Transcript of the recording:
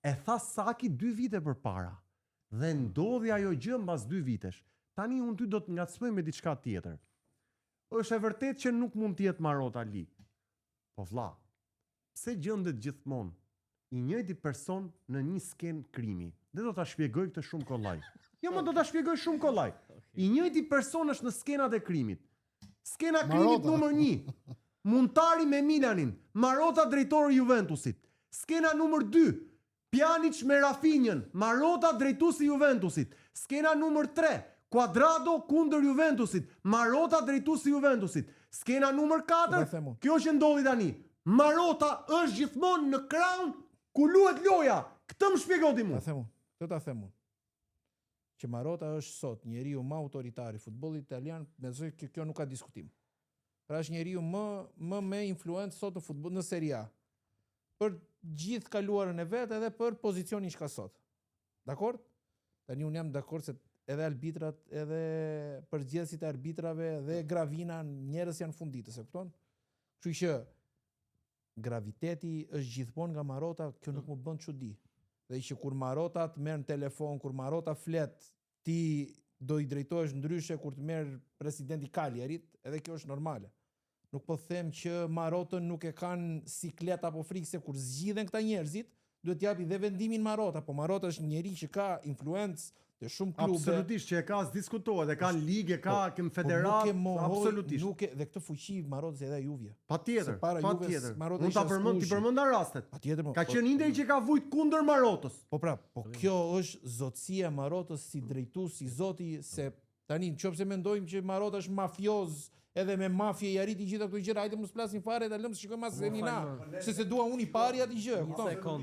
E tha Saki dy vite përpara. Dhe ndodhi ajo gjë mbas dy vitesh. Tani unë ty do të ngacmoj me diçka tjetër. Është e vërtetë që nuk mund të jetë Marota lig. Po vlla, pse gjendet gjithmonë i njëjti person në një skenë krimi? Dhe do ta shpjegoj këtë shumë kollaj. Jo, më do ta shpjegoj shumë kollaj. I njëjti person është në skenat e krimit. Skena krimit Marota. numër 1. Muntari me Milanin, Marota drejtori i Juventusit. Skena numër 2. Pjanic me Rafinjën, Marota drejtuesi i Juventusit. Skena numër 3. Cuadrado kundër Juventusit, Marota drejtuesi i Juventusit. Skena numër Po 4. them unë. Kjo që ndodhi tani. Marota është gjithmonë në krahun ku luhet loja. Këtë më shpjego ti mua. Ta them unë, këtë ta them unë. Që Marota është sot njeriu më autoritar i futbollit italian, mendoj që kjo nuk ka diskutim. Pra është njeriu më më me influencë sot në futboll në Serie A. Për gjithë kaluarën e vet edhe për pozicionin që ka sot. Dakor? Tani unë jam dakord se edhe arbitrat, edhe përgjithësit e arbitrave dhe Gravina njerëz janë funditës, e kupton? Kështu që graviteti është gjithmonë nga Marota, kjo nuk më bën çudi. Dhe që kur Marota të merr në telefon, kur Marota flet, ti do i drejtohesh ndryshe kur të merr presidenti Cagliarit, edhe kjo është normale. Nuk po them që Marotën nuk e kanë siklet apo frikë se kur zgjidhen këta njerëzit, duhet t'japi dhe vendimin Marota, po Marota është njeri që ka influencë të shumë klube. Absolutisht që e ka s'diskutohet, e ka në ligë, e ka Po, në Po federat, nuk e mohoj, absolutisht. Nuk e, dhe këtë fuqi Marotës edhe Juvja. Patjetër, Se para Juves, patjetër. Marota Mund ta ishte përmend, ti askushi. përmenda rastet. Patjetër, mo, Ka po- qenë Interi që ka vujt kundër Marotës. Po pra, po kjo është zotësia e Marotës si drejtues, si zoti, se tani nëse mendojmë që Marota është mafioz, edhe me mafie i arriti gjitha këto gjëra, hajde mos flasim fare, ta lëmë të shikojmë as Serie A. Se se dua unë i pari atë gjë, e Një kupton? sekond.